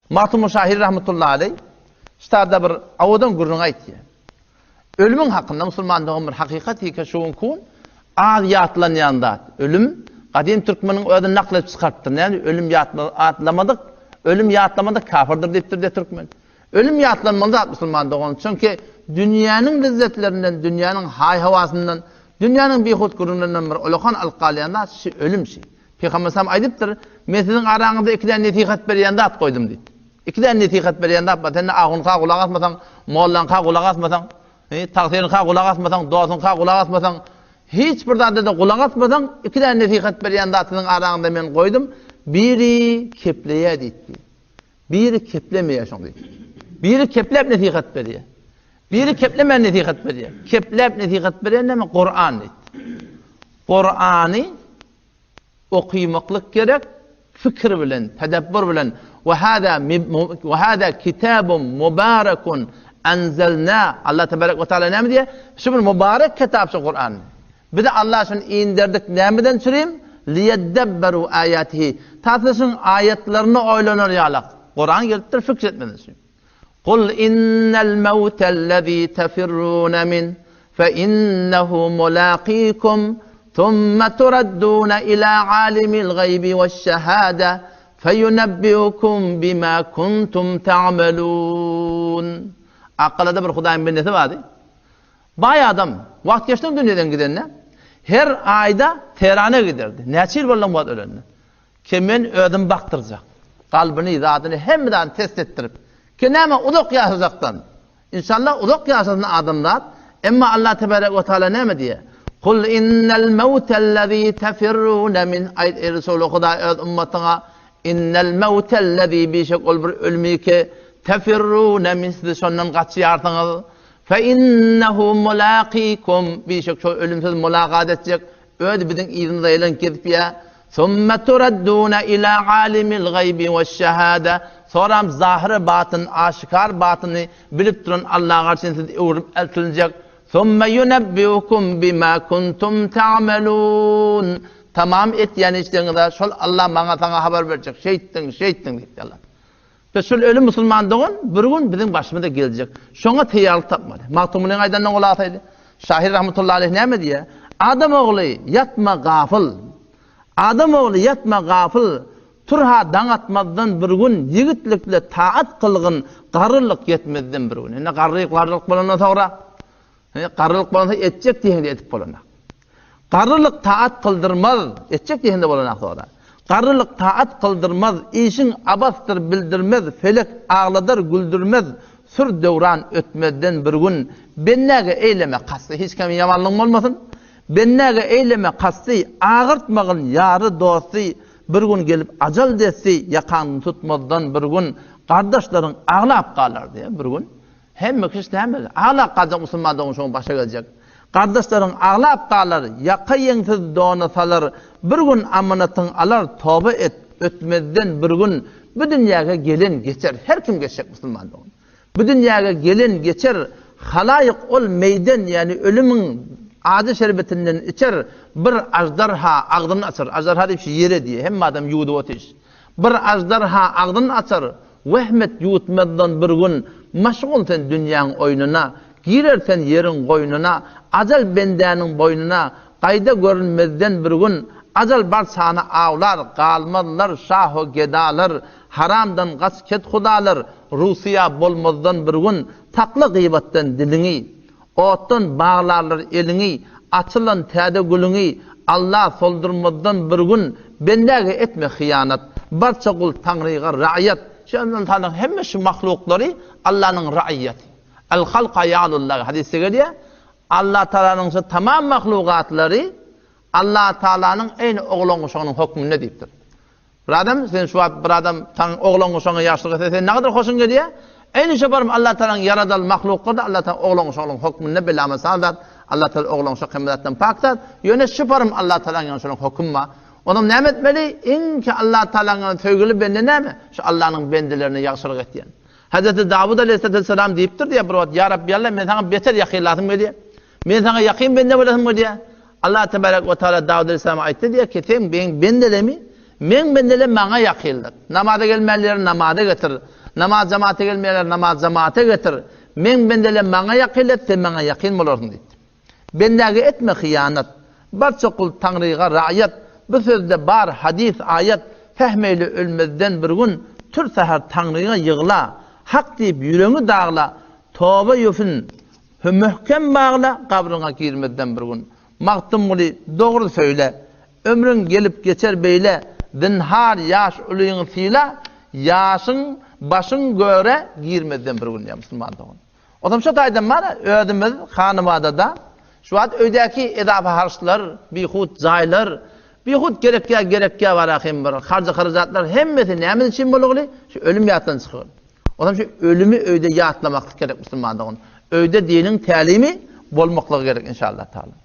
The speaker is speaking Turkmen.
Magtymguly şahyr rahmetullahi aleý ştada bir owadan gürrüň aýtýar. Ölümiň hakynda musulman dogan bir hakykat heke şu günki gün az ýatlanýan zat. Ölüm gadym türkmeniň özi nakl edip çykarypdyr. Näme ölüm ýatlamadyk, ölüm ýatlamadyk kafirdir diýipdir de türkmen. Ölüm ýatlanmaly zat musulman dogan. Çünki dünýäniň lezzetlerinden, dünýäniň haý-hawasyndan, dünýäniň bihut gürrüňlerinden bir ulakan alyp galýan zat şu ölüm şi. Pygamber sallam aýdypdyr, Men siziň araňyzda iki däne nesihat berýän zat goýdum diýip. Iki däne nesihat berýän zat bar. Sen ahunka gulak asmasaň, mollaňka gulak asmasaň, tagsyryňka gulak asmasaň, dostuňka gulak asmasaň, hiç bir zada-da gulak asmasaň, iki däne nesihat berýän zat siziň araňyzda men goýdum. Biri kepleýär diýipdi. Biri keplemeýär şoň diýip. Biri kepläp nesihat berýär. Biri keplemän nesihat berýär. Kepläp nesihat berýän näme? Kuran diýip. Kurany okymaklyk gerek, fikir bilen, tedebbür bilen. Ve hada ve hada kitabun mubarakun anzalna. Allah tebarek ve taala näme diýýär? Şu bir mübarek kitap şu Kur'an. Biz Allah şuny inderdik nämeden çürim? Liyeddebberu ayatihi. Ta siz şuň aýatlaryny oýlanar ýalak. Kur'an gelipdir fikir etmeden üçin. Kul innel mewtellezî tefirrûne min fe innehu mulâkîkum thumme turaddûne ilâ âlimil gaybi veşşehâde feyunebbiukum bimâ kuntum ta'melûn. Akgalada bir Hudaýyň bendesi bardy. Baý adam, wagt geçdi dünýeden gidende, her aýda Tehrana giderdi. Näçe ýyl boldy wagt ölende. Ki men özüm bakdyrjak. Kalbyny, zadyny, hemme zadyny test etdirip. Ki näme uzak ýaşajakdan. Inşallah uzak ýaşasyn adamzat. Emma Allah tebarek we taala näme diýýär? Kul innel mewtellezî tefirrûne min aýt eý Resuly Hudaý öz ummatyňa innel mewtellezî bişek ol bir ölümi ki tefirrûne min siz şondan gaçýarsyňyz. Fe innehu mulâkîkum bişek şol ölüm siz mulakat etjek. Özi biziň yzymyza ýelen gezip ýa. Summe turadduna ila alimil gaýbi weş-şehade, Soram zahyry batyn, aşykar batyny bilip duran Allaha garşy siz öwrülip eltiljek. Summe yunebbiukum bima kuntum ta'melun, Tamam etýän işleriňize şol Allah maňa saňa habar berjek, şeýtdiň, şeýtdiň diýip Allah. Biz şol öli musulman dogan bir gün biziň başymyza geljek. Şoňa teýýarlyk tapmaly. Magtymgulyň aýdanyna gulak asaýly. Şahyr rahmetullahi aleýh näme diýýär? Adam ogly ýatma gafyl. Adam ogly ýatma gafyl. Tur-ha daň atmazdan bir gün ýigitlikle taat kylgyn garrylyk ýetmezden bir gün. Indi garry garrylyk bolandan soňra garrylyk bolansoň etjek diýeňde edip bolanak. Garrylyk taat kyldyrmaz, etjek diýende bolanak soňra. Garrylyk taat kyldyrmaz, işiň abasdyr bildirmez, felek agladar güldürmez, sür döwran ötmezden bir gün, bendäge eýleme kasty, hiç kime ýamanlygyň bolmasyn, bendäge eýleme kasty, agyrtmagyn ýary dosty, bir gün gelip ajal desti, ýakaňdan tutmazdan bir gün, gardaşlaryň aglap galar diýýär, bir gün. Hemme kişi näme? Aglap galjak musulman dogan şoň başa geljek. Gardaşlaryň aglap galar, ýaka ýeňsiz dona salar, bir gün amanatyň alar, toba et, ötmezden bir gün bu dünýäge gelen geçer, her kim geçjek musulman dogan. Bu dünýäge gelen geçer, halaýyk ol meýden ýagny ölümiň ajy şerbetinden içer, bir aždarha agzyny açar, aždarha diýip şu ýere diýýär, hemme adam ýuwudyp otyş. Bir aždarha agzyn açar, Wehmet ýuwutmazdan bir gün, Maşgul sen dünýäň oýnuna, Girer sen ýeriň goýnuna, Ajal bendäniň boýnuna, Gaýda görünmezden bir gün, Ajal barçany awlar, Galmazlar şahu-gedalar, Haramdan gaç kethudalar, Rusyýa bolmazdan bir gün, Sakla gybatdan diliňi. Otdan baglarlar eliňi, Açylan täze gülüňi Alla soldurmazdan bir gün Bendäge etme hyýanat. Barça gul Taňryga raýat. Şu ynsanyň hemme şu mahluklary Allanyň raýaty. El halk aýalullah hadysda gelýär. Allatagalanyň şu tamam mahlugatlary Allatagalanyň eýni oglan-uşagynyň hökmünde diýipdir. Bir adam, sen şu wagt bir adam saň oglan-uşagyňa ýagşylyk etse, sen nägadar hoşuň gelýär? Eýni şo barym Allah Tagalaň ýaradal mahluklar-da Allah Tagalaň oglan-uşaglyň hökmünde belamysal zat, Allah Tagala oglan-uşak hemme zatdan pak zat. Ýöne şu barym Allah Tagalaň ýaňy şonuň hökümi bar. Onam näme etmeli? Iňki Allah Tagalaň ýaňy söýgüli bende näme? Şu Allanyň bendelerine ýagşylyk etýän. Hezreti Dawud aleýhissalam diýipdir diýýär bir wagt, Ýa Rabbi Allah, men saňa beter ýakynlasym gelýär. Men saňa ýakyn bende bolasym gelýär. Allah tebarek we taala Dawud aleýhissalama aýtdy diýýär ki, sen meň bendelemi? Meň bendelem maňa ýakyndyr. Namaza gelmänleri namaza getir. Namaz jamaata gelmeýänleri namaz jamaata getir. Meň bendelem maňa ýakyndyr, sen maňa ýakyn bolarsyň diýdi. Bendäge etme hyýanat. Barça gul Taňryga raýat. Bu sözde bar hadys, aýat. Fehm eýle ölmezden bir gün, Tur säher Taňryga ýygla. Hak diýip ýüregiňi dagla. Toba ýüpün möhkem bagla, Gabryňa girmezden bir gün. Magtymguly, dogry söýle. Ömrüň gelip geçer beýle, Zynhar ýaş ulyňy syla, Ýaşyň, başyň göre girmezden bir gün, ýa musulman dogan. Onsoň şo taýdan bar, özümiz Hanybadada şu wagt öýdäki edafa harçlar, bihut jaýlar, bihut gerekýä gerekýä bar ahym bir harjy-harajatlar hemmesi näme üçin bolugly? Şu ölüm ýatdan çykyp. Onsoň şu ölümi öýde ýatlamaklyk gerek musulman dogan. Öýde diniň tälimi bolmaklygy gerek inşallah taala.